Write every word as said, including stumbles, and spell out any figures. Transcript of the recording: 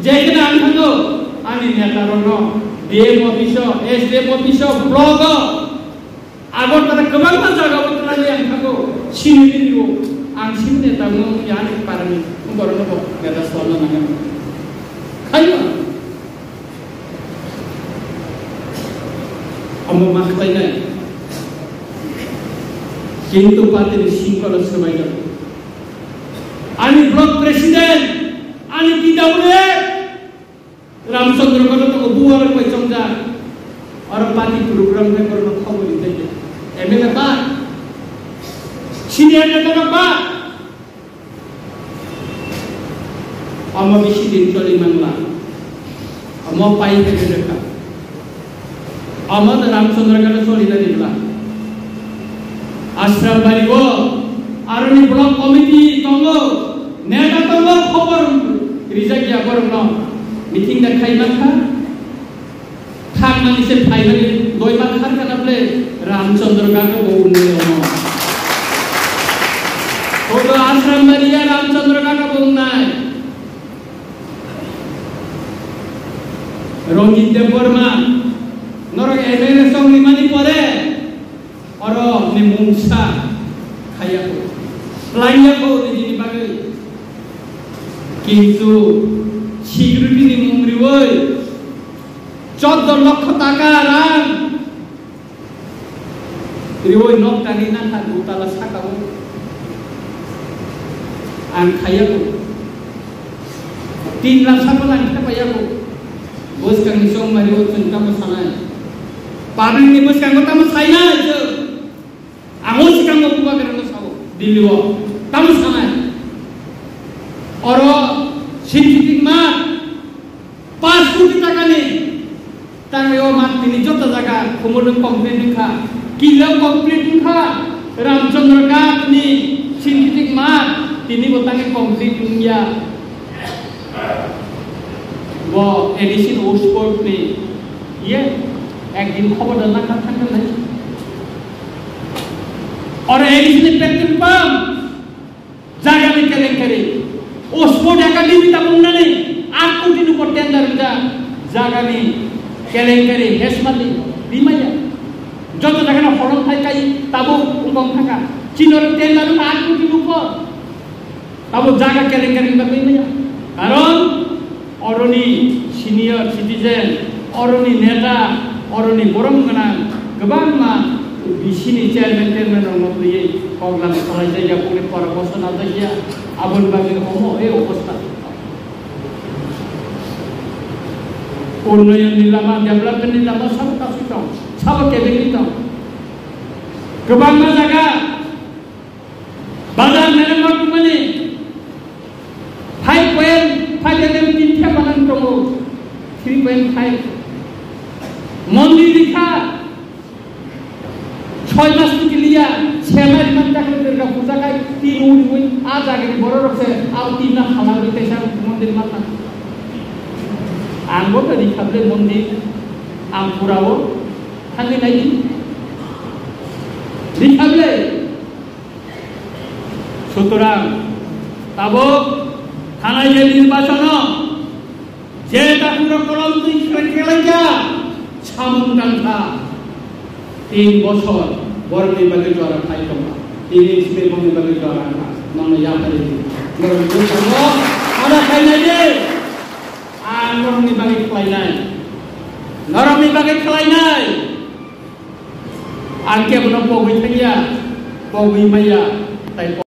Jekheno ang thango, ani neta rokno D M office o, S D M office o, block o, Agartala kwbangma jaga o thangnani ang thango, sini rio, ang sini neta wngwi ani parani borokno bo neta swlangna nangya. Khaima. Omo ma khlainai. Kintu party ni singkolo swmai jago. Ani block president, ani T W F, Ramchandra Gada to buwar bai chongjak. Oro party program bai borok khobor rijak. M L A ba, senior neta ba, Omo bisi din choli mangla. Omo pai khe rwkha. Omo no Ramchandra Gada choli na digla. Ashram bari o aroni block committee tongo, neta tongo, khobor rijak ya borok no. Meeting da khai mankha. Thangmani se phaimani doima kharkana ble Ramchandra Gada bo wngnai omo. Bodo Ashram Bari ya Ramchandra Gada bo wngnai. Ranjit Debbarma, norok M L A song rimani pore, Oro ni mungsa khaya ko, laiya ko nijini bagwi. Kintu security ni mung riwi choddo lokho taka rang riwi nok tani nangkha dutala saka o. Ang khaya ko. Tin lakh saka lang khapaya ko. Bwskang ni song mari o chwng tamo sanai. Public ni bwskango tamo sainai chwng. Ang o swkang o bubagrano sao, Delhi o. Tamo sanai. Oro sintitik ma paanch koti takani tangwi o ma tini joto jaga Khumulwng complete wngkha, Killa complete wngkha, Ramchandra Ghat ni sintitik ma tini bo tangwi complete wngya. Bo A D C ni Oxford ni iye ekdin khobor da na kha thang nai. Oro A D C ni petrol pump jaga ni kelenkari. Oxford Academy ta mung nani aat koti ni upor tender ja jaga ni kelenkari hesmali dimaya. Joto jaga na holong thai kai tabo ungkong thaka. Chinor tender ma aat koti ni upor. Abo jaga kelenkari bagwi maya. Karon oroni senior citizen, oroni neta, oroni borom gwnang kwbangma B C ni chairman, chairman rokno twiwi kok lam khalai jaya, boni pora boso na jaya, aboni bagwi omo e obostha. Unnoyon ni lama, development ni lama sabo kasui tong, sabo kebengwi tong. Kwbangma jaga Bazar mereng rok mani five point five M M tin thep banan tongo, three point five. Mondir rikha, soi mas ni kiliya, se mai man takle Durga puja kai, tin uri ui, a jagani borok rok se, au tin na khala ui, tesa mondir mata. Ang bo to rikha ble mondir, ang pura o, thangwi nai di. Rikha ble. Sutorang, tabuk thanai je nirbachono je takhuk rok kolom twi khlai khlaikha, samung tangkha, tin bosor borokni bagwi jora khai tongkha, tini simi borokni bagwi jora wngkha, nono yapharwi di. Norok bwskango ada khainai di, ang norokni bagwi khlainai, norokni bagwi khlainai. Ang kebono pogwi thangya, pogwi maya, tai